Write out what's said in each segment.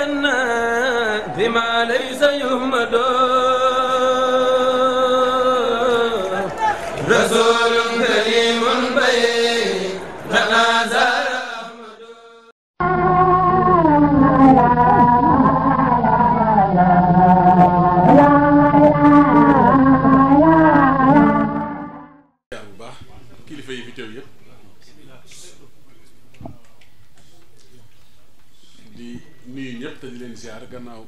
لنا بما ليس يهمد رسول كريم بين لنا زار kilifa yi fi teew yëpp di nuyu ñëpp te di leen ziar gannaaw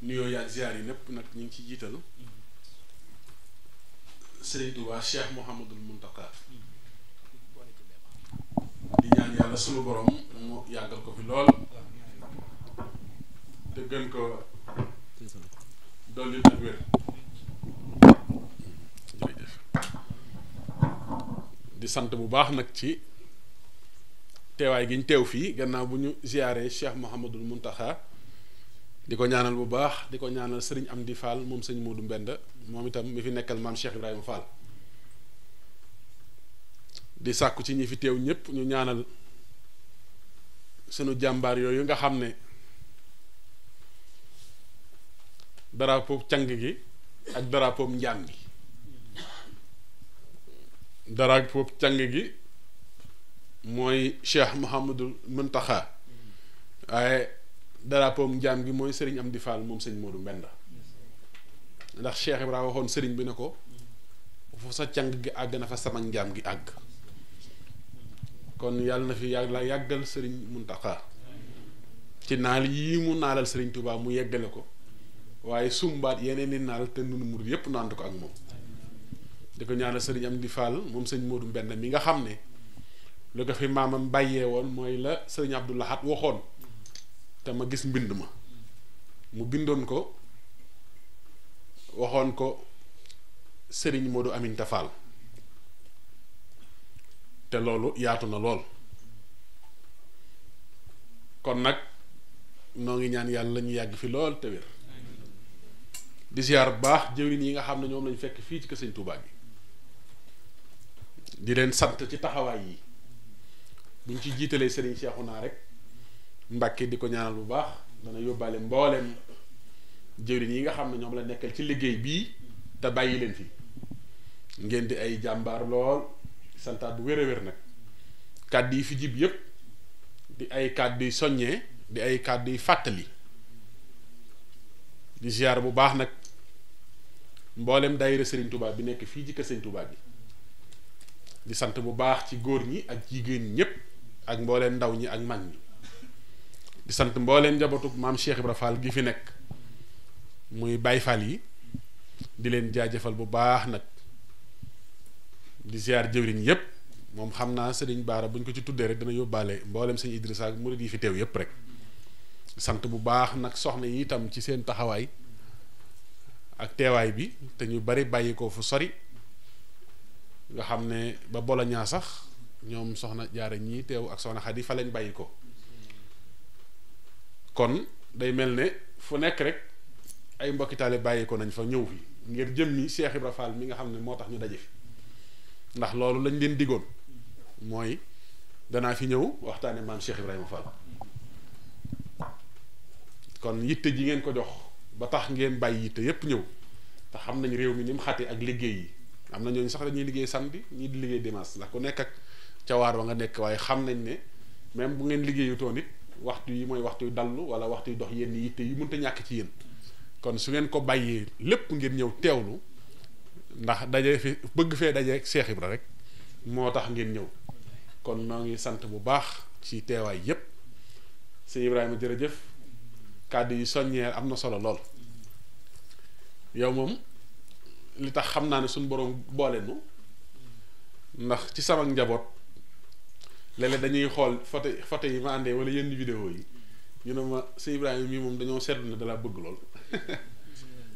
nuyoo yaa ziar yi ñëpp nag ñu ngi ci jiital Sëriñ Tuubaa Cheikh Mouhamadul Mountakha di ñaan yàlla sunu borom mu yàggal ko fi lool te gën ko dolli ak wér. di sant bu baax nag ci teewaay gi ñu teew fii gannaaw bu ñu ziyaaree Cheikh Mouhamadul Mountakha di ko ñaanal bu baax di ko ñaanal sëriñ Amdi Fall moom sëñ Modou Mbenda moom itam mi fi nekkal maam Cheikh Ibrahima Fall di sàkku ci ñi fi teew ñëpp ñu ñaanal sunu jàmbaar yooyu nga xam ne drapeau cang gi ak drapeau njaam gi drapeau cang gi mooy Cheikh Mouhamadul Mountakha waaye drapeau njaam gi mooy sëriñ Amdi Fall moom sëñ Modou Mbenda ndax Cheikh Ibrahima waxoon sëriñ bi ne ko fu sa cang gi àgg na fa sama njaam gi àgg kon yàlla na fi yàlla yàggal sëriñ Mountakha ci naal yii mu naalal sëriñ Touba mu yeggale ko waaye sumbaat yeneen ni naal te nunu murid yépp nànd ko ak moom di ko ñaanal sëriñ Amdi Fall moom sëñ Modou Mbenda mi nga xam ne lu ko fi maamam bàyyee woon mooy la sëriñ Abdou Lahad waxoon te ma gis mbind ma mu bindoon ko waxoon ko sëriñ Modou Aminta Fall te loolu yaatu na lool kon nag noo ngi ñaan yàlla ñu yàgg fi lool te wér di ziar bu baax jëwriñ yi nga xam ne ñoom lañu fekk fii ci kër sëñ Touba bi di leen sant ci taxawaay yi buñ ci jiitalee sëriñ Cheikhouna rek Mbàkke di ko ñaanal bu baax dana yóbbaale mbooleem jëwriñ yi nga xam ne ñoom la nekkal ci liggéey bii te bàyyi leen fi ngeen di ay jàmbaar lool santaat bu wér a wér nag kàddu yi fi jib yépp di ay kàddu yu soññee di ay kàddu yu fàttali di ziar bu baax nag mboolem daayira Sëriñ Touba bi nekk fii ci kër Sëriñ Touba bi di sant bu baax ci góor ñi ak jigéen ñi ñépp ak mbooleem ndaw ñi ak mag ñi di sant mbooleem njabootu maam Cheikh Ibra Fall gi fi nekk muy Baay Fall yi di leen jaajëfal bu baax nag di ziar jëwriñ yépp moom xam naa Sëriñ Baara bu ñu ko ci tuddee rek dana yóbbaale mbooleem sëñ Idrissa ak murid yi fi teew yépp rek sant bu baax nag soxna yi itam ci seen taxawaay ak teewaay bi te ñu bari bàyyi ko fu sori nga xam ne ba Boloña sax ñoom soxna jaara ñii teew ak soxna Xadi fa lañ bàyyi ko kon day mel ne fu nekk rek ay mbokki taale bàyyi ko nañ fa ñëw fi ngir jëmmi Cheikh Ibra Fall mi nga xam ne moo tax ñu daje fi ndax loolu lañ leen digoon mooy danaa fi ñëw waxtaane maam Cheikh Ibrahima Fall kon yitte ji ngeen ko jox ba tax ngeen bàyyi yitte yépp ñëw te xam nañ réew mi ni mu xate ak liggéey yi am na ñooñu sax dañuy liggéey samedi ñii di liggéey dimanche ndax ku nekk ak cawaar wa nga nekk waaye xam nañ ne même bu ngeen liggéeyutoo nit waxtu yi mooy waxtu yu dallu wala waxtu yu dox yenn yitte yi mënta ñàkk ci yéen kon su ngeen ko bàyyee lépp ngeen ñëw teewlu ndax daje fi bëgg fee daje ak Cheikh Ibra rek moo tax ngeen ñëw kon noo ngi sant bu baax ci teewaay yépp sëñ Ibrahima jërëjëf kàddu yi soññee am na solo lool yow moom li tax xam naa ne suñ boroom boole nu ndax ci sama njaboot léeg-léeg dañuy xool photo yi ma àndee wala yenn vidéo yi ñu ne ma sëñ Ibrahima mii moom dañoo seetlu ne dalaa bëgg lool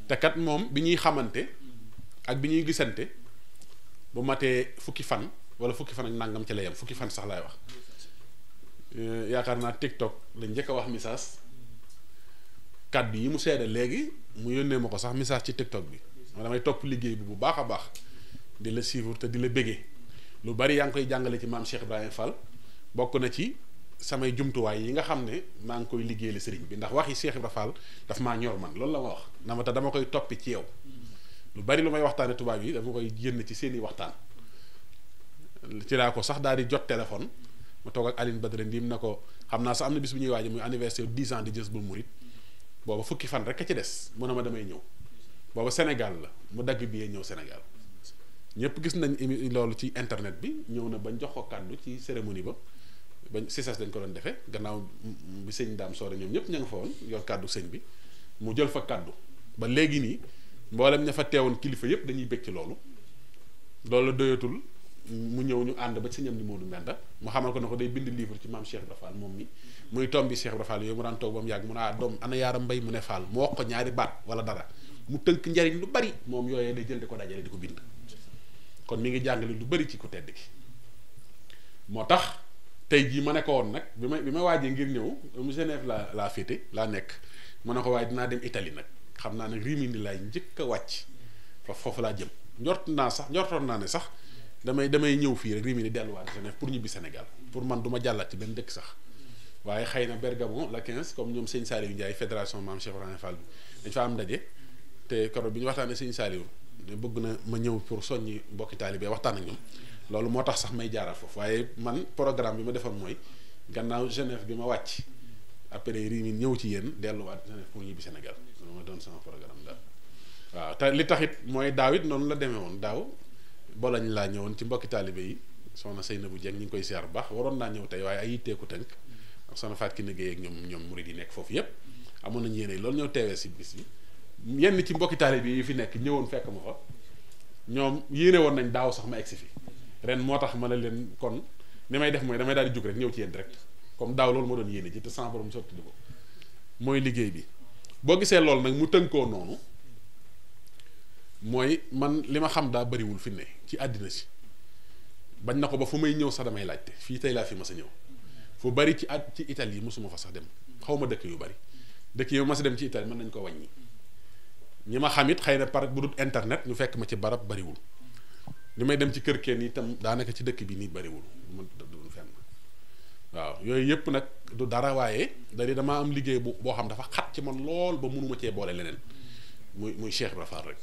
te kat moom bi ñuy xamante ak bi ñuy gisante bu matee fukki fan wala fukki fan ak nangam ci la yam fukki fan sax laay wax yaakaar naa TikTok lañ njëkk a wax message kàddu yi mu seede léegi mu yónnee ma ko sax message ci TikTok bi ma damay topp liggéey bi bu baax a baax di la suivre te di la béggee lu bari yaa ngi koy jàngale ci maam Cheikh Ibrahima Fall bokk na ci samay jumtuwaay yi nga xam ne maa ngi koy liggéeyal sëriñ bi ndax waxi Cheikh Ibra Fall daf maa ñor man loolu la ma wax na ma te dama koy toppi ci yow lu bari lu may waxtaane tubaab yi dama koy génn ci seeni waxtaan ci laa ko sax daal di jot téléphone ma toog ak Aline Badara Ndim na ko xam naa sax am na bis bu ñuy waaje muy anniversaire 10 ans di Jazboul Mouride booba fukki fan rek a ci des mu ne ma damay ñëw booba Sénégal la mu dagg billet ñëw Sénégal ñëpp gis nañ loolu ci internet bi ñëw na bañ jox ko kàddu ci cérémonie ba bañ CICES dañ ko doon defee gannaaw bi sëñ Daam Soore ñoom ñëpp ña nga fa woon yor kàddu sëñ bi mu jël fa kàddu ba léegi nii mboolem ña fa teewoon kilifa yëpp dañuy bëgg ci loolu la doyatul mu ñëw ñu ànd ba ci sëñam ni Modou Mbenda mu xamal ko ne ko day bind livre ci maam Cheikh Ibra Fall moom mi muy tombi Cheikh Ibra Fall yooyu mu daan toog ba mu yàgg mu ne doom ana yaaram mbay mu ne Fall mu wax ko ñaari baat wala dara mu tënk njariñ lu bari moom yooyee day jël di ko dajale di ko bind kon mi ngi jàngale lu bari ci ku tedd gi moo tax tey jii ma ne ko woon nag bi ma waajee ngir ñëw mu Genève laa féete laa nekk ma ne ko waaye dinaa dem Italie nag xam naa nag Rimini laay njëkk a wàcc foofu laa jëm njortoon naa ne sax damay ñëw fii rek Rimini delluwaat Genève pour ñibbi Sénégal pour man du ma jàllaat ci benn dëkk sax waaye xëy na Bergamo la 15 comme ñoom sëñ Saliou Ndiaye fédération Maam Cheikh Ibrahima Fall bi dañ fa am ndaje te koro bi ñu waxtaanee sëñ Saliou ne bëgg na ma ñëw pour soññi mbokki taalibe waxtaan ak ñoom loolu moo tax sax may jaaraat foofu waaye man programme bi ma defoon mooy gannaaw Genève bi ma wàcc après Rimini ñëw ci yéen delluwaat Genève pour ñibbi Sénégal loolu ma doon sama programme daal waaw te li taxit mooy daaw it noonu la demee woon daaw Bologne laa ñëwoon ci mbokki taalibe yi soxna Seynabou Dieng ñu ngi koy siyaar bu baax waroon naa ñëw tey waaye ay yitteeku tënk ak soxna Faat ki liggéey ak ñoom murid yi nekk foofu yépp amoon nañu yéene loolu ñëw teewee si bis bi yenn ci mbokki taalibe yi fi nekk ñëwoon fekk ma fa ñoom yéene woon nañ daaw sax ma egsi fi ren moo tax ma ne leen kon ni may def mooy damay daal di jóg rek ñëw ci yéen direct comme daaw loolu ma doon yéene ji te sans borom sotti ko mooy liggéey bi boo gisee loolu nag mu tënkoo noonu mooy man li ma xam daa bariwul fi ne ci àddina si bañ na ko ba fu may ñëw sax damay laajte fii tey laa fi mas a ñëw fu bari ci Italie yi mosuma fa sax dem xaw ma dëkk yu bari dëkk yi ma mas a dem ci Italie mën nañ ko wàññi ñi ma xam it xëy na par bu dul internet ñu fekk ma ci barab bariwul li may dem ci kër kenn itam daanaka ci dëkk bi nii bariwul mu du fenn waaw yooyu yëpp nag du dara waaye damaa am liggéey boo xam dafa xat ci man lool ba mënuma cee boole leneen muy Cheikh Ibra Fall rek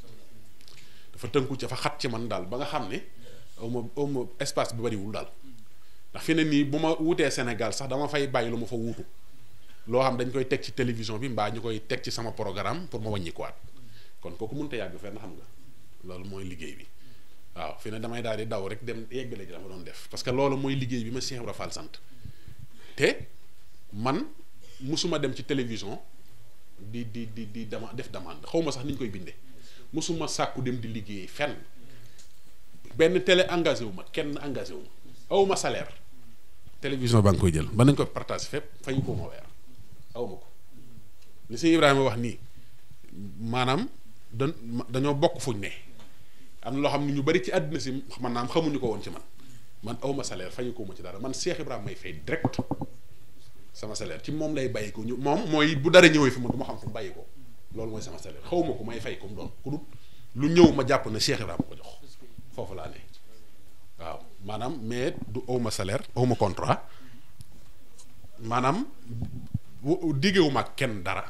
dafa tënku ci dafa xat ci man daal ba nga xam ne aw ma espace bi bariwul daal ndax fi ne nii bu ma wutee Sénégal sax dama fay bàyyi lu ma fa wuutu loo xam dañ koy teg ci télévision bi mbaa ñu koy teg ci sama programme pour ma wàññi ko waat kon kooku mënut a yàgg fenn xam nga loolu mooy liggéey bi waaw fi ne damay daal di daw rek dem yeggale ji dama doon def parce que loolu mooy liggéey bi ma Cheikh Ibra Fall sant te man musuma dem ci télévision di dama def demande xaw ma sax ni ñu koy bindee musuma sàkku dem di liggéey fenn benn télé engagé wu ma kenn engagé wu ma aw ma salaire télévision ba nga koy jël ba nañ ko partage fépp fayu ko ma weer aw ma ko li sëñ Ibrahima wax nii maanaam dañoo bokk fuñ ne am na loo xam ne ñu bari ci àddina si man naam xamuñu ko woon ci man awma salaire fayu ko ma ci dara man Cheikh Ibrahima may fay direct sama salaire ci moom lay bàyyi ko ñu moom mooy bu dara ñëwee fi man du ma xam fu mu bàyyi ko loolu mooy sama salaire xaw ma ko may fay ko mu doon ku dul lu ñëw ma jàpp na Cheikh Ibrahima ko jox foofu laa ne waaw maanaam mais du awma salaire awma contrat maanaam diggewuma ak kenn dara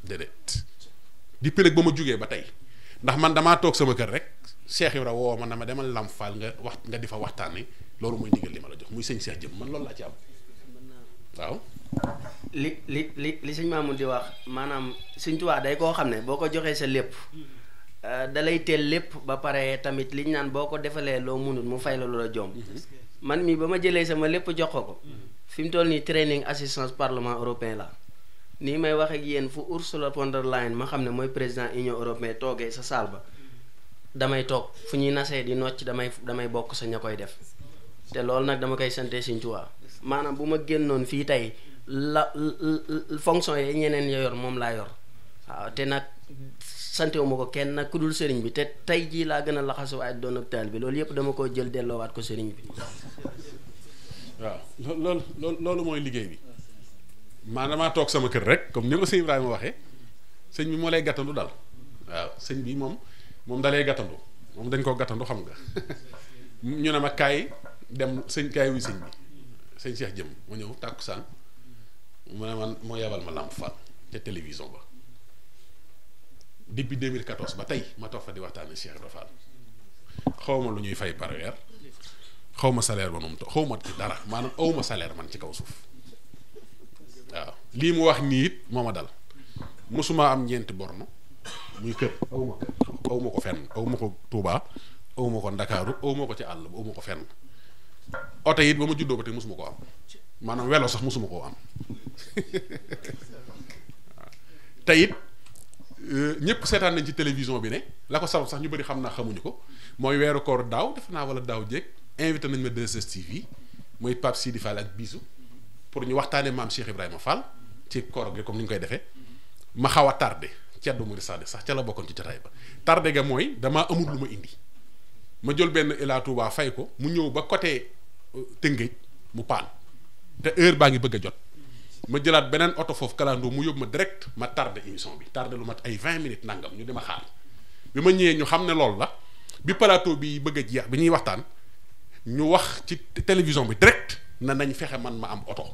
déedéet di pëlëg ba ma jugee ba tey ndax man damaa toog sama kër rek Cheikh Ibra woo ma na ma demal Lamp Fall nga di fa waxtaanee loolu mooy ndigal li ma la jox muy sëñ Cheikh jëm man loolu laa ci am waaw. li sëñ Mamoun di wax maanaam sëñ Tuubaa day koo xam ne boo ko joxee sa lépp dalay teel lépp ba pare tamit liñ naan boo ko defalee loo munut mu fay la loola jomb. man mii ba ma jëlee sama lépp jox ko fi mu toll nii training assistance parlement européen la nii may wax ak yéen fu Ursula von der Leyen ma xam ne mooy président union européenne toogee sa saal ba damay toog fu ñuy nasee di nocc damay bokk sa ña koy def te loolu nag dama koy sante Sëñ Tuubaa maanaam bu ma génnoon fii tey la fonction yi ñeneen ya yor moom laa yor waaw te nag santewuma ko kenn nag ku dul sëriñ bi te tey jii laa gën a laxasu waaye doon ak taal bi loolu yëpp dama ko jël delloowaat ko sëriñ bi waaw loolu mooy liggéey bi maanaam damaa toog sama kër rek comme ni ko sëñ Ibrahima waxee sëñ bi moo lay gàttandu daal waaw sëñ bi moom da lay gàttandu moom dañ koo gàttandu xam nga ñu ne ma kaay dem sëñ kaay wuy sëñ bi sëñ Cheikh jëm ma ñëw tàkkusaan mu ne man moo yebal ma Lamp Fall ca télévision ba depuis 2014 ba tey ma toog fa di waxtaane Cheikh Ibra Fall xaw ma lu ñuy fay par weer xaw ma salaire ba noonu xaw ma ci dara maanaam aw ma salaire man ci kaw suuf waaw lii mu wax nii it moo ma dal mosuma am ñeenti borno muy kër aw ma ko fenn aw ma ko Touba aw ma ko Ndakaaru aw ma ko ci àll aw ma ko fenn oto it ba ma juddoo ba tey mosuma koo am maanaam welo sax mosuma koo am te it ñëpp seetaan nañ ci télévision bi ne la ko sabab sax ñu bëri xam naa xamuñu ko mooy weeru koor daaw def naa wala daaw jéeg invité nañ ma 2STV mooy Pape Sidi Fall ak Bisou pour ñu waxtaanee maam Cheikh Ibrahima Fall ci koor gi comme ni ñu koy defee ma xaw a tardé ceddu Mouride Sadikh sax ca la bokkoon ci jotaay ba tardé ga mooy damaa amul lu ma indi ma jël benn Ila Touba fay ko mu ñëw ba côté Tëngéej mu paan te heure baa ngi bëgg a jot ma jëlaat beneen oto foofu kalandoo mu yóbbu ma direct ma tardé émission bi tardé lu mat ay 20 minutes nangam ñu dima xaar bi ma ñëwee ñu xam ne loolu la bi plateau bi bëgg a jeex bi ñuy waxtaan ñu wax ci télévision bi direct na nañ fexe man ma am oto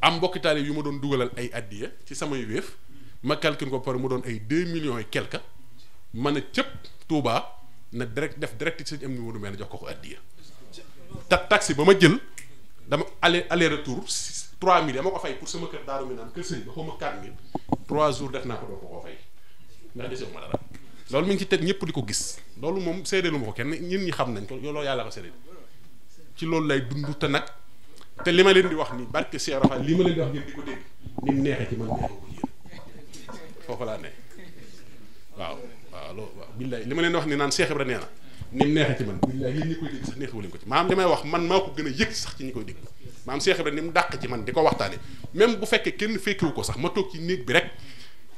am mbokki taalib yu ma doon dugalal ay addiya ci samay wéef ma calcule ko pare mu doon ay 2 millions et quelque man a cëpp Touba na direct def direct ci sëñ am ni wonu mel jox ko addiya taxi ba ma jël dama aller retour 3000 dama ko fay pour sama kër Daaru Minaan kër sëñ ba xaw ma 4000 3 jours def naa ko doo ko fay ndax desewu ma dara loolu mi ngi ci teg ñëpp di ko gis loolu moom séedeelu ma ko kenn ñun ñi xam nañ ko loolu yàlla ko séedeel ci loolu lay dund te nag te li ma leen di wax ni barke Cheikh Rafal li ma leen di wax ngeen di ko dégg ni mu neexee ci man neexee ko yéen foofu laa ne waaw loolu waaw billaay li ma leen di wax ni naan Cheikh Ibra nee na ni mu neexee ci man billaay yéen ñi koy dégg sax neexewu leen ko ci maanaam li may wax man maa ko gën a yëg sax ci ñi koy dégg maanaam Cheikh Ibra ni mu dàq ci man di ko waxtaane même bu fekkee kenn fekkiwu ko sax ma toog ci néeg bi rek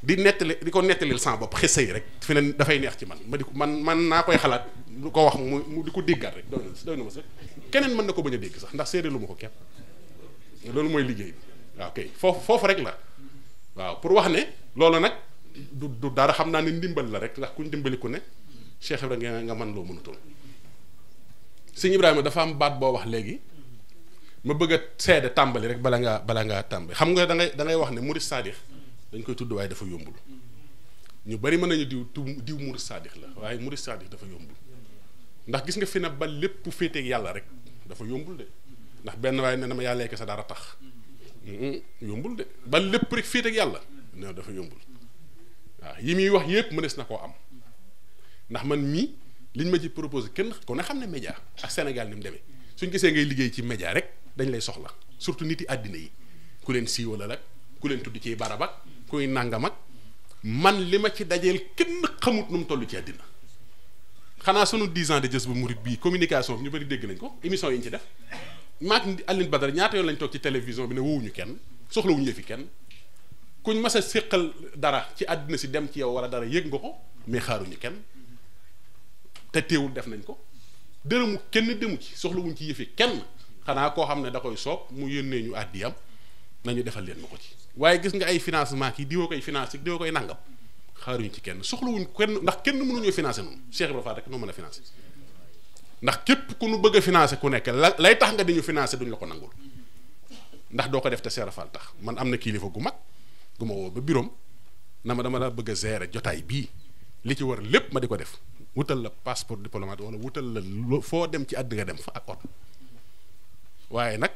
di nettali di ko nettalil sama bopp xese yi rek fi ne dafay neex ci man ma di ko man naa koy xalaat lu ko wax mu di ko déggaat rek doy na ma sax keneen mën na ko bañ a dégg sax ndax séeréer lu ma ko képp loolu mooy liggéey bi waaw kay foofu rek la waaw pour wax ne loolu nag du dara xam naa ne ndimbal la rek ndax kuñ dimbali ku ne Cheikh Ibrahima nga mën loo mënutoon sëñ Ibrahima dafa am baat boo wax léegi ma bëgg a seede tàmbali rek bala ngaa tàmbali xam nga da ngay wax ne Mouride Sadikh dañ koy tudd waaye dafa yombul ñu bari mën nañu diw Mouride Sadikh la waaye Mouride Sadikh dafa yombul ndax gis nga fi na ba lépp féeteeg yàlla rek dafa yombul de ndax benn waaye ne na ma yàlla lekk sa dara tax yombul de ba lépp rek féeteeg yàlla ne dafa yombul waaw yi muy wax yépp mënees na koo am ndax man mii liñ ma ci proposé kenn ko ne xam ne média ak Sénégal ni mu demee suñ gisee ngay liggéey ci média rek dañ lay soxla surtout nit yi àddina yi ku leen siiwala rek ku leen tudd ci barab ak kuy nangam ak man li ma ci dajeel kenn xamut nu mu toll ci àddina xanaa sunu 10 ans de Jazboul Mouride bii communication bi ñu bari dégg nañ ko émission yi ñu ci def maak Alioune Badara ñaata yoon lañ toog ci télévision bi ne woowuñu kenn soxlawuñu yëfi kenn kuñ mas a séqal dara ci àddina si dem ci yow wala dara yëg nga ko mais xaaruñu kenn te teewul def nañ ko dërëmu kenn demu ci soxlawuñ ci yëfi kenn xanaa koo xam ne da koy soob mu yónnee ñu àddiyam nañu defal leen ma ko ci waaye gis nga ay financement kii diwa koy financé diwa koy nangam xaaruñu ci kenn soxlawuñ kenn ndax kenn mënuñoo financé noonu Cheikh Ibrahima Fall rek noo mën a financé ndax képp ku nu bëgg a financé ku nekk lay tax nga di ñu financé duñ la ko nangul ndax doo ko def te Cheikh Ibrahima Fall tax man am na kilifa gu mag gu ma woo ba biroom na ma dama la bëgg a gérer jotaay bii li ci war lépp ma di ko def wutal la passeport diplomate wala wutal la foo dem ci àddina nga dem fa ak oto waaye nag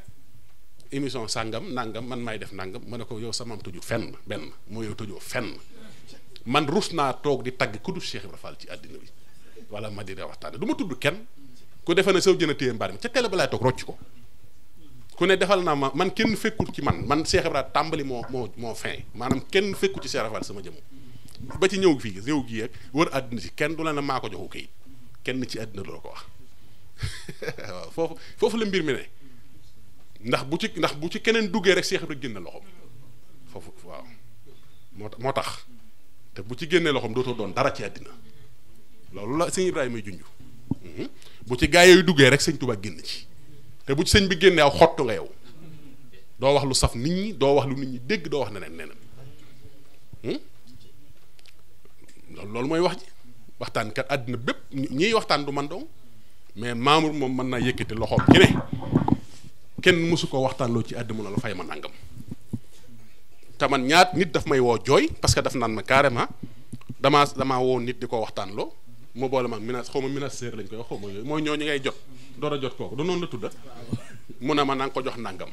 émission sàngam nangam man maay def nangam ma ne ko yow sama am tëju fenn benn moo yow tëjoo fenn man rus naa toog di tagg ku du Cheikh Ibrahima Fall ci àddina bi wala ma di waxtaane du ma tudd kenn ku defe ne soo jën a téye mbaar mi ca télé ba laay toog rocc ko ku ne defal naa ma man kenn fekkul ci man Cheikh Ibrahima tàmbali moo fin maanaam kenn fekkul ci Cheikh Ibrahima Fall sama jëmm ba ci ñëw fii ñëw gii ak wër àddina si kenn du la ne maa ko joxu kayit kenn ci àddina du la ko wax waaw foofu la mbir mi ne ndax bu ci keneen duggee rek Cheikh Ibrahima génne loxoom foofu waaw moo tax te bu ci génnee loxoom dootoo doon dara ci àddina loolu la sëñ Ibrahima may junj bu ci gaa yooyu duggee rek sëñ Tuubaa génn ci te bu ci sëñ bi génnee aw xottu nga yow doo wax lu saf nit ñi doo wax lu nit ñi dégg doo wax neneen loolu mooy wax ji waxtaan kat àddina bépp ñiy waxtaan du man dong mais Mamour moom mën naa yëkkati loxoom ci ne kenn mësu ko waxtaanloo ci àddina na la fay ma nangam te man ñaat nit daf may woo jooy parce que daf naan ma carrément damaa woo nit di ko waxtaanloo mu boole ma xaw ma ministère lañ koy wax xaw ma yooyu mooy ñooñu ngay jot door a jot kooku du noonu la tudda mu ne ma na nga ko jox nangam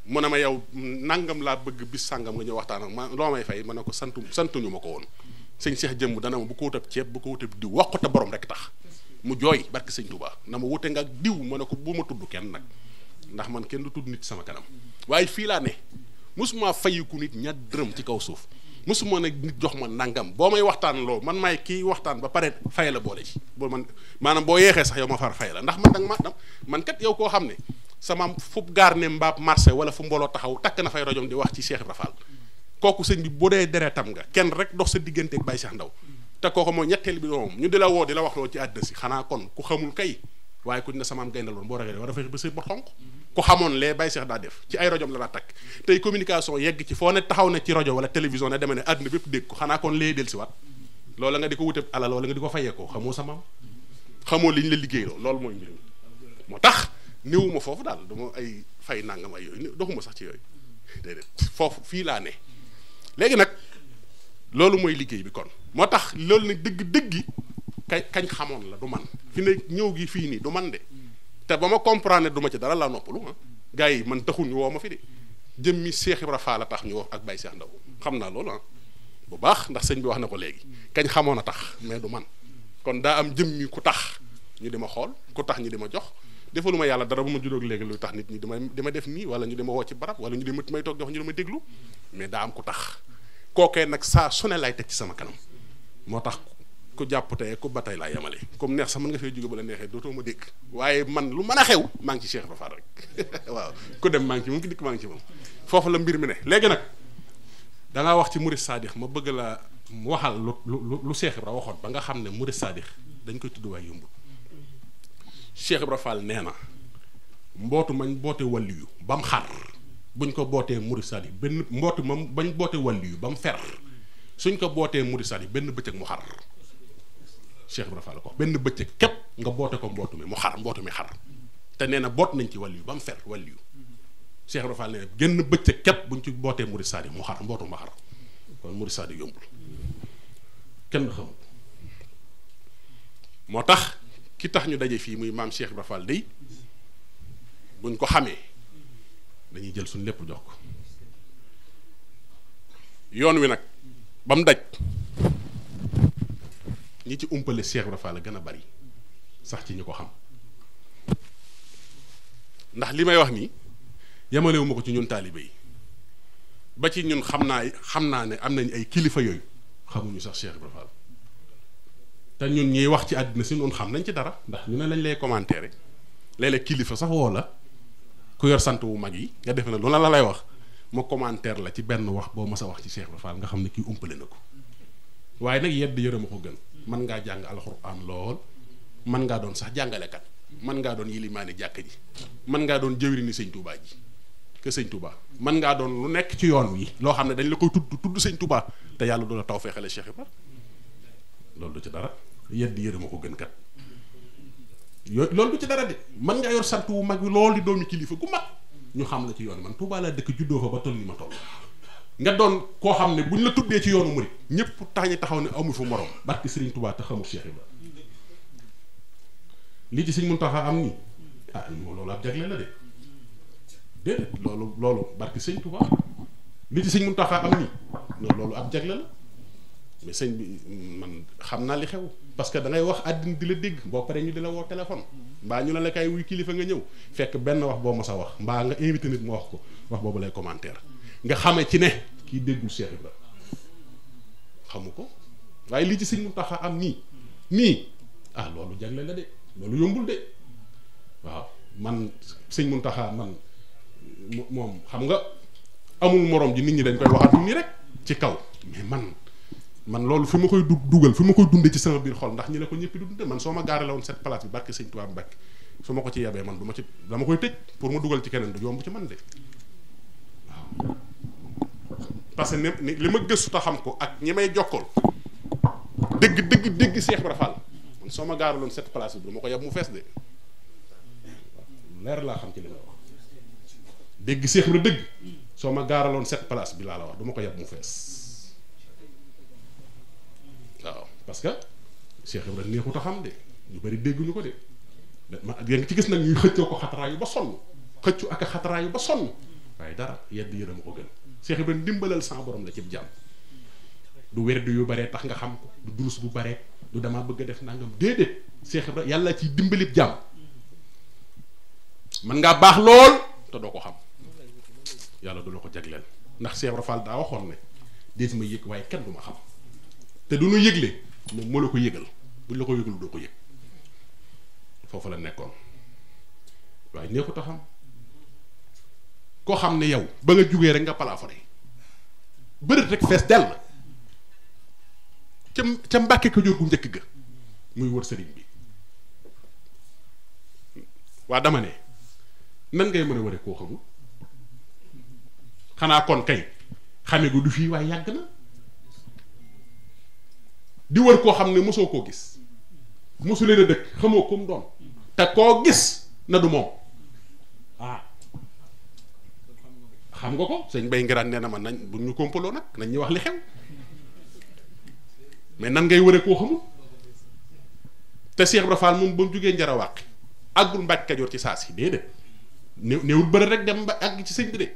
mu ne ma yow nangam laa bëgg bis sàngam nga ñëw waxtaan ak ma loo may fay ma ne ko santuñu ma ko woon sëñ Cheikh jëmm dana ma bu ko wutab ceeb bu ko wutab diw wax ko te borom rek tax mu jooy barke sëñ Touba na ma wute nga ak diw ma ne ko bu ma tudd kenn nag ndax man kenn du tudd nit sama kanam waaye fii laa ne mosuma fayiku nit ña dërëm ci kaw suuf mosuma nag nit jox ma nangam boo may waxtaan loo man maay kii waxtaan ba pare fay la boole ci boo man maanaam boo yeexee sax yow ma far fay la ndax man danga man kat yow koo xam ne sama fu gaar ne mbaab marché wala fu mbooloo taxaw takk na fay rajom di wax ci Cheikh Ibra Fall kooku sëñ bi boo dee deretam nga kenn rek dox sa diggante ak Baye Cheikh Ndaw te kooku mooy ñetteel bi moom ñu di la woo di la wax loo ci àddina si xanaa kon ku xamul kay waaye kuñ ne samaam gayndaloon boo ragee war a fexe ba sëy ba xonq ku xamoon lee Baye Cheikh daa def ci ay rajom la daa takk tey communication yegg ci foo ne taxaw ne ci rajo wala télévision ne demee ne àddina bépp dégg ko xanaa kon lee del si wat loola nga di ko wute alal wala nga di ko fayee ko xamoo samaam xamoo li ñu la liggéey loolu mooy mbir mi moo tax néewuma foofu daal dama ay fay nangam ay yooyu doxuma sax ci yooyu déedéet foofu fii laa ne léegi nag loolu mooy liggéey bi kon moo tax loolu nag dëgg-dëggi kañ xamoon la du man fi ne ñëw gi fii nii du man de te ba ma comprendre ne du ma ci dara laa noppalu gars yi man taxuñu woo ma fi de jëmmi Cheikh Ibra Fall la tax ñu wax ak Baye Cheikh Ndaw xam naa loolu bu baax ndax sëñ bi wax na ko léegi kañ xamoon a tax mais du man kon daa am jëmmi ku tax ñu di ma xool ku tax ñu di ma jox defaluma yàlla dara bu ma juróog léegi lu tax nit ñi di ma def nii wala ñu di ma woo ci barab wala ñu di may toog di wax ñu di ma déglu mais daa am ku tax kookee nag saa su ne lay teg ci sama kanam moo tax ku jàpp tey ku ba tey laa yemale comme neex sax mën nga fay jóge ba la neexee dootoo ma dégg waaye man lu mën a xew maa ngi ci Cheikh Ibra Fall rek waaw ku dem maa ngi ci moom ki dikk maa ngi ci moom foofu la mbir mi ne léegi nag da ngaa wax ci Murid Sadikh ma bëgg la waxal lu Cheikh Ibra waxoon ba nga xam ne Murid Sadikh dañ koy tudd waaye yombul Cheikh Ibra Fall nee na mbootu mañ boote wàlliyu ba mu xar buñ ko bootee Murid Sadikh benn mbootu moom bañ boote wàlliyu ba mu fer suñ ko bootee Murid Sadikh benn bëccëg mu xar Cheikh Ibra Fall ko benn bëccëg képp nga boote ko mbootu mi mu xar mbootu mi xar te nee na boot nañ ci wàlliyu ba mu fer wàlliyu Cheikh Ibra Fall nee na genn bëccëg képp buñ ci bootee Murid Sadikh mu xar mbootu ma xar kon Murid Sadikh yombul kenn xamul moo tax ki tax ñu daje fii muy maam Cheikh Ibra Fall day buñ ko xamee dañuy jël suñ lépp jox ko yoon wi nag ba mu daj ñi ci umpale Cheikh Ibra Fall la gën a bari sax ci ñu ko xam ndax li may wax nii yemalewu ma ko ci ñun taalibe yi ba ci ñun xam naa ne am nañ ay kilifa yooyu xamuñu sax Cheikh Ibra Fall te ñun ñuy wax ci àddina si noonu xam nañ ci dara ndax ñu ne lañ lay commenter rek léeg-léeg kilifa sax woo la ku yor sant wu mag yi nga def na lu la lay wax mu commentaire la ci benn wax boo mas a wax ci Cheikh Ibra Fall nga xam ne kii umpale na ko waaye nag yedd yërëm a ko gën mën ngaa jàng alxuraan lool mën ngaa doon sax jàngalekat mën ngaa doon yilimaani jàkk ji mën ngaa doon jëwri ni sëñ Touba ji que sëñ Touba mën ngaa doon lu nekk ci yoon wi loo xam ne dañ la koy tudd sëñ Touba te yàlla du la taw feexale Cheikh Ibra loolu du ci dara yedd yërëm a ko gën kat yooyu loolu du ci dara de mën ngaa yor sant wu mag wi lool di doomi kilifa gu mag ñu xam la ci yoon man Touba laa dëkk juddoo fa ba toll ni ma toll nga doon koo xam ne buñ la tuddee ci yoonu murid ñëpp taxaw ne amu fu morom barki Serigne Touba te xamul Cheikh Ibra lii ci Serigne Mountakha am nii ah loolu ab jagle la de déedéet loolu barki Serigne Touba lii ci Serigne Mountakha am nii loolu ab jagle la mais sëñ bi man xam naa li xew parce que da ngay wax àddina di la dégg boo paree ñu di la woo téléphone mbaa ñu la kay wuy kilifa nga ñëw fekk benn wax boo mos a wax mbaa nga invité nit mu wax ko wax boobu lay commentaire nga xamee ci ne kii déggul Cheikh Ibra xamu ko waaye lii ci sëñ Mountakha am nii ah loolu jagle la de loolu yombul de waaw man sëñ Mountakha man moom xam nga amul morom ji nit ñi dañ koy waxaat nii rek ci kaw mais man loolu fi ma koy dugal fi ma koy dundee ci sama biir xol ndax ñi la ko ñëpp di dunde man soo ma gaare la woon cette place bi barke sëñ Tuubaa Mbàkke su ma ko ci yebee man dama koy tëj pour ma dugal ci keneen du yomb ci man de waaw parce que li ma gëstu ta xam ko ak ñi may jokkool dëgg Cheikh Ibra Fall man soo ma gaare la woon cette place bi du ma ko yeb mu fees de waaw leer laa xam ci li nga wax dégg Seex Ibra dëgg soo ma gaaraloon cette place bi laa la wax du ma ko yeb mu fees waaw parce que Seex Ibra neexut a xam de ñu bari dégguñu ko de ma nga ci gis nag ñuy xëccoo ko xataraayu ba sonn xëccu ak a xataraayu ba sonn waaye dara yedd yërëm ko gën Seex Ibra ndimbalal sa borom la cib jàmm du werd yu baree tax nga xam ko du durus bu baree du damaa bëgg a def nangam déedéet Seex Ibra yàlla ciy dimbalib jàmm man ngaa baax lool te doo ko xam yàlla du la ko jagleel ndax Seex Ibra Fall daa waxoon ne dees ma yëg waaye kenn du ma xam te du ñu yëgle moom moo la ko yëgal buñ la ko yëgal doo ko yëg foofu la nekkoon waaye neexut a xam koo xam ne yow ba nga jugee rek nga palaafoné bërët rek fees dell ca Mbàkke Kajoor gu njëkk ga muy wër sëriñ bi waa dama ne nan ngay mën a wëre koo xamul xanaa kon kay xame gu du fii waaye yàgg na di wër koo xam ne mosoo koo gis mosu leen a dëkk xamoo ko mu doon te koo gis na du moom xam nga ko sëñ Bay Ngiraan nee na ma nañ bu ñu kompaloo nag nañ ñu wax li xew mais nan ngay wëre koo xamul te Cheikh Ibra Fall moom ba mu jógee Njarawàq àggul Mbàkke Kajoor ci saa si déedéet néewul bëri rek dem ba àgg ci sëñ bi de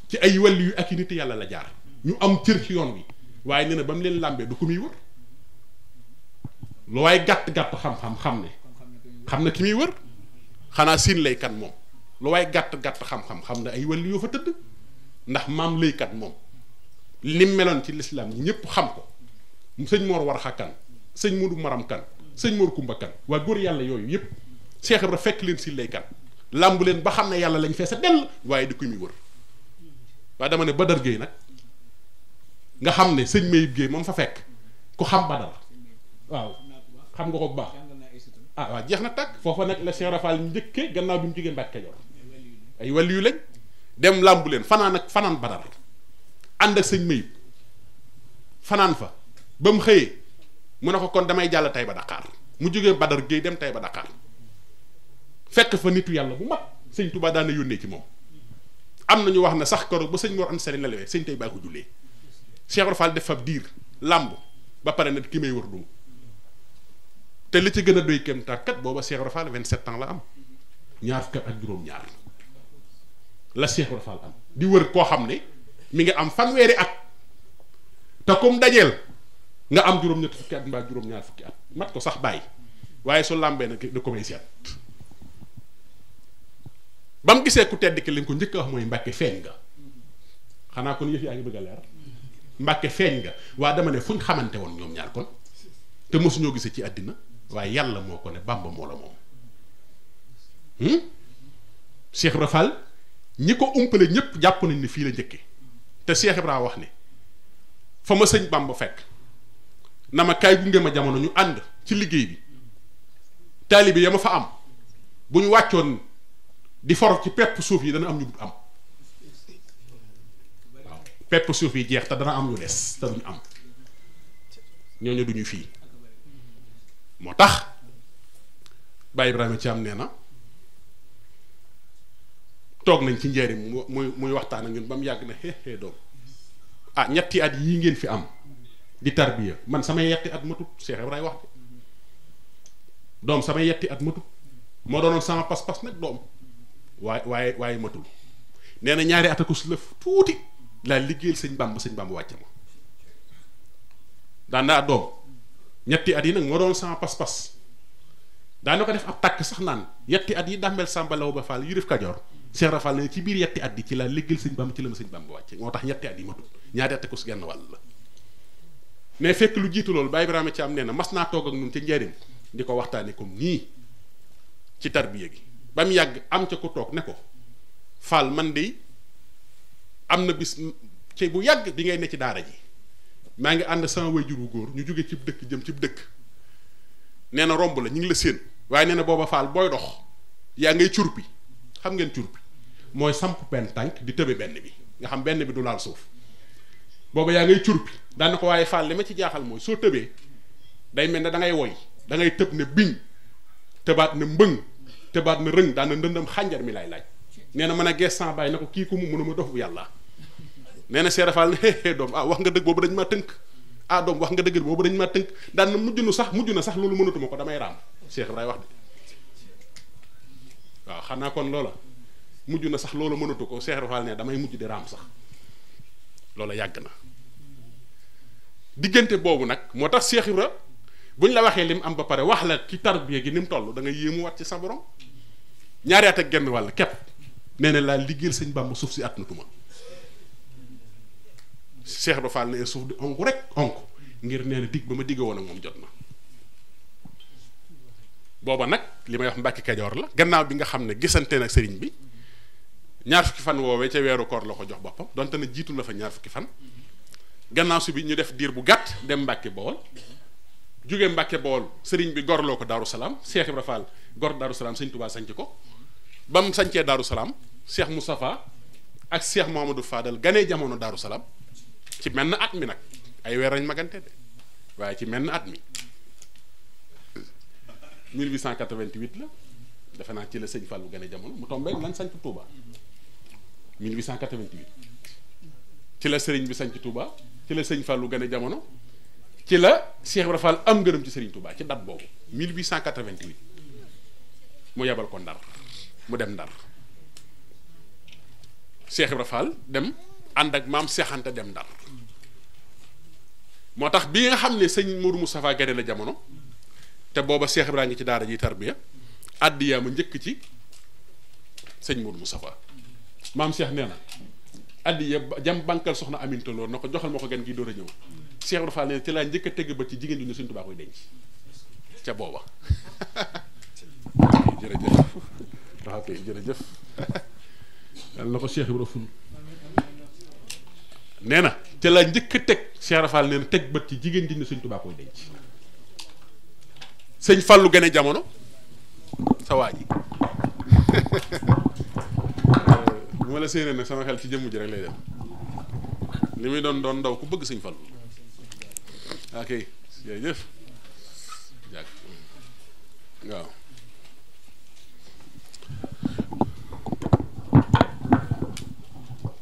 ci ay wàllu yu ak i nit yàlla la jaar ñu am cër ci yoon wi waaye nee na ba mu leen làmbee du ko muy wër lu waaye gàtt-gàtt xam-xam xam na ki muy wër xanaa siin laykat moom lu waaye gàtt-gàtt xam-xam xam na ay wàllu yoo fa tëdd ndax maam laykat moom lim meloon ci lislaam ñi ñëpp xam ko sëñ Mor war xakkan sëñ Mudu Maram kan sëñ Mor Kumba kan waa góor yàlla yooyu yëpp Cheikh Ibra fekk leen siin laykat làmbu leen ba xam ne yàlla lañ fees a dell waaye di ko muy wër waaye dama ne Badar Gueye nag nga xam ne sëñ Mayib Gueye moom fa fekk ku xam Badar waaw xam nga ko bu baax waaw jeex na tàkk foofa nag la Cheikh Rafal njëkkee gannaaw bi mu jógee Mbàkke Kajoor ay wàllu yu lañ dem làmbu leen fanaan Badar ànd ak sëñ Mayib fanaan fa ba mu xëyee mu ne ko kon damay jàll Taïba Dakar mu jógee Badar Gueye dem Taïba Dakar fekk fa nitu yàlla bu mag sëñ Touba daan na yónnee ci moom am na ñu wax ne sax keroog ba sëñ Mor Anta Sali nelawee sëñ Taïba ko jullee Cheikh Rafal def fa diir làmb ba pare nag ki may wër dum te li ci gën a doy kem tàkkat booba Cheikh Ibra Fall 27 ans la am ñaar fukk ak juróom-ñaar la Cheikh Ibra Fall am di wër koo xam ne mi ngi am fanweeri at te comme dajeel nga am juróom-ñetti fukki at mbaa juróom-ñaar fukki at mat ko sax bàyyi waaye su làmbee nag da ko may seet ba mu gisee ku tedd ki lañ ko njëkk a wax mooy Mbàkke feeñ nga xanaa kon yëf yaa ngi bëgg a leer Mbàkke feeñ nga waa dama ne fuñ xamante woon ñoom ñaar kon te mosuñoo gisee ci àddina waaye yàlla moo ko ne Bàmba moo la moom Cheikh Ibra Fall ñi ko umpale ñëpp jàpp nañ ne fii la njëkke te Cheikh Ibra wax ne fa ma sëñ Bàmba fekk na ma kaay gunge ma jamono ñu ànd ci liggéey bi taalibe ya ma fa am bu ñu wàccoon di for ci pepp suuf yi dana am ñu dut am waaw pepp suuf yi jeex te dana am ñu des te duñu am ñooñu duñu fii moo tax Baye Ibrahima Thiam nee na toog nañ ci njëriñ muy waxtaan ak ñun ba mu yàgg na xeexee doom ñetti at yii ngeen fi am di tarbiya man samay yetti at matut Cheikh Ibrahima wax de doom samay yetti at matut moo doonoon sama pas-pas nag doom waaye matul nee na ñaari at ak su lëf tuuti laa liggéeyal sëñ Bamba wàcce ma daan naa doom ñetti at yi nag moo doon sama pas-pas daana ko def ab tàkk sax naan yetti at yi dàmbel Samba Law ba Fall yërëf Kajoor Cheikh Rafal ne ci biir yetti at yi ci laa liggéeyal sëñ Bamba ci la ma sëñ Bamba wàcce moo tax ñetti at yi matul ñaari at ak su genn wàll la mais fekk lu jiitu loolu Baye Ibrahima Thiam nee na mas naa toog ak ñun ca njëriñ di ko waxtaanee comme nii ci tarbiya gi ba mu yàgg am ca ko toog ne ko Fall man de am na bis ci bu yàgg bi ngay ne ci daara ji maa ngi ànd sama waajur wu góor ñu jóge cib dëkk jëm cib dëkk nee na romb la ñu ngi la séen waaye nee na booba Fall booy dox yaa ngay curpi xam ngeen curpi mooy samp benn tànk di tëbe benn bi nga xam benn bi du laal suuf booba yaa ngay curpi daan na ko waaye Fall li ma ci jaaxal mooy soo tëbee day mel ne da ngay woy da ngay tëb ne biñ tëbaat ne mbëng tëbaat ne rëng daan na ndëndam xànjar mi lay laaj nee na mën a gees sans bàyyi na ko kii ku mu mënuma dof bu yàlla nee na Cheikh Fall ne doom ah wax nga dëgg boobu dañ maa tënk ah doom wax nga dëgg boobu dañ maa tënk daan na mujj na sax loolu mënatuma ko damay raam Cheikh Ibrahima wax de waaw xanaa kon loola mujj na sax loolu mënatu ko Cheikh Fall ne damay mujj di raam sax loola yàgg na diggante boobu nag moo tax Cheikh Ibrahima buñ la waxee lim am ba pare wax la ci tarbiya gi ni mu toll da nga yéemu wat ci sa borom ñaari at ak genn wàll képp nee na laa liggéeyal sëñ Bàmba suuf si atnatuma Cheikh Ibrahima Fall ne suuf di onk rek onk ngir nee na dig ba ma digg woon ak moom jot na booba nag li may wax Mbàkke Kajoor la gannaaw bi nga xam ne gisante nag sëriñ bi ñaar fukki fan woowee ca weeru koor la ko jox boppam donte na jiitu la fa ñaar fukki fan gannaaw si bi ñu def diir bu gàtt dem Mbàkke Bawol jóge Mbàkke Bawol sëriñ bi gorloo ko Daaru Salaam Cheikh Ibrahima Fall gor Daaru Salaam sëñ Touba sanc ko ba mu sancee Daaru Salaam Cheikh Moustapha ak Cheikh Mouhamadou Fadal ganee jamono Daaru Salaam ci menn at mi nag ay weer nañ magante de waaye ci menn at mi 1888 la defe naa ci la sëñ Fallou ganee jamono mu tombé lan sanc Touba 1888 ci la sëriñ bi sanc Touba ci la sëñ Fallou ganee jamono ci la Cheikh Ibrahima Fall am ngërëm ci sëriñ Touba ci date boobu 1888 mu yebal ko Ndar mu dem Ndar Cheikh Ibrahima Fall dem ànd ak maam Cheikh Anta dem Ndar moo tax bi nga xam ne sëñ Mourou Moustapha gane la jamono te booba Cheikh Ibrahima ngi ci daara ji tarbiya addiyaa ma njëkk ci sëñ Mourou Moustapha maam Cheikh nee na addiya jam bankal soxna Aminta Lo na ko joxal ma ko gan gi door a ñëw Cheikh Ibrahima Fall nee na ci laa njëkk a tegg ba ci jigéen ju ne sëñ Tuubaa koy denc ca booba jërëjëf waaw kay jërëjëf yàlla na ko Cheikh Ibrahima ful nee na ca laa njëkk a teg Cheikh Ibrahima Fall nee na teg bët ci jigéen ji ne sëñ Tuubaa koy denc sëñ Fallu gane jamono sa waa ji bu ma la séenee nag sama xel ci jëmm ji rek lay dem li muy doon ndaw ku bëgg sëñ Fallu ok jërëjëf jàkk waaw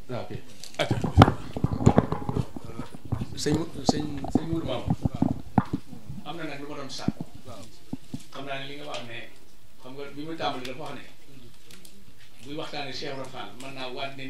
ok acca sëñ Mourou Maam am na nag lu ma doon sàkk xam naa ne li nga wax ne xam nga bi mu tàmbali dafa wax ne buy waxtaanee Cheikh Ibrahima Fall mën naa waat ne